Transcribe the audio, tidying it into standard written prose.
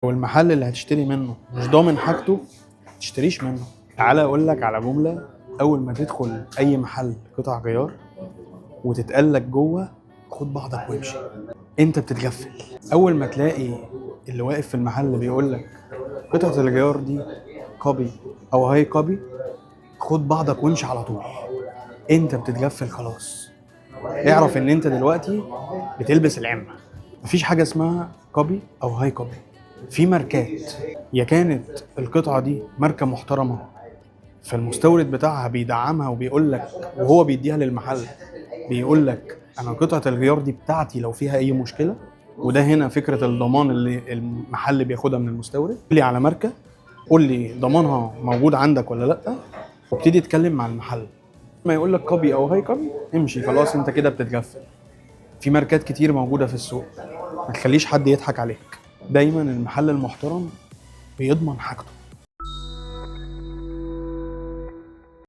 والمحل اللي هتشتري منه مش ضامن حاجته، تشتريش منه. تعالى اقول لك على جمله: اول ما تدخل اي محل قطع غيار وتتقال لك جوه خد بعضك وامشي، انت بتتغفل. اول ما تلاقي اللي واقف في المحل بيقول لك قطعه الغيار دي copy او high copy، خد بعضك وامشي على طول، انت بتتغفل خلاص. اعرف ان انت دلوقتي بتلبس العمه. مفيش حاجة اسمها copy او high copy. في ماركات، يا كانت القطعة دي ماركة محترمه فالمستورد بتاعها بيدعمها وبيقول لك وهو بيديها للمحل بيقول لك انا قطعه الغيار دي بتاعتي لو فيها اي مشكله، وده هنا فكرة الضمان اللي المحل بياخدها من المستورد. قول لي على ماركه، قول لي ضمانها موجود عندك ولا لا، وابتدي اتكلم مع المحل. ما يقول لك copy او high copy امشي خلاص، انت كده بتتغفل. في ماركات كتير موجودة في السوق، ما تخليش حد يضحك عليك. دايما المحل المحترم بيضمن حاجته.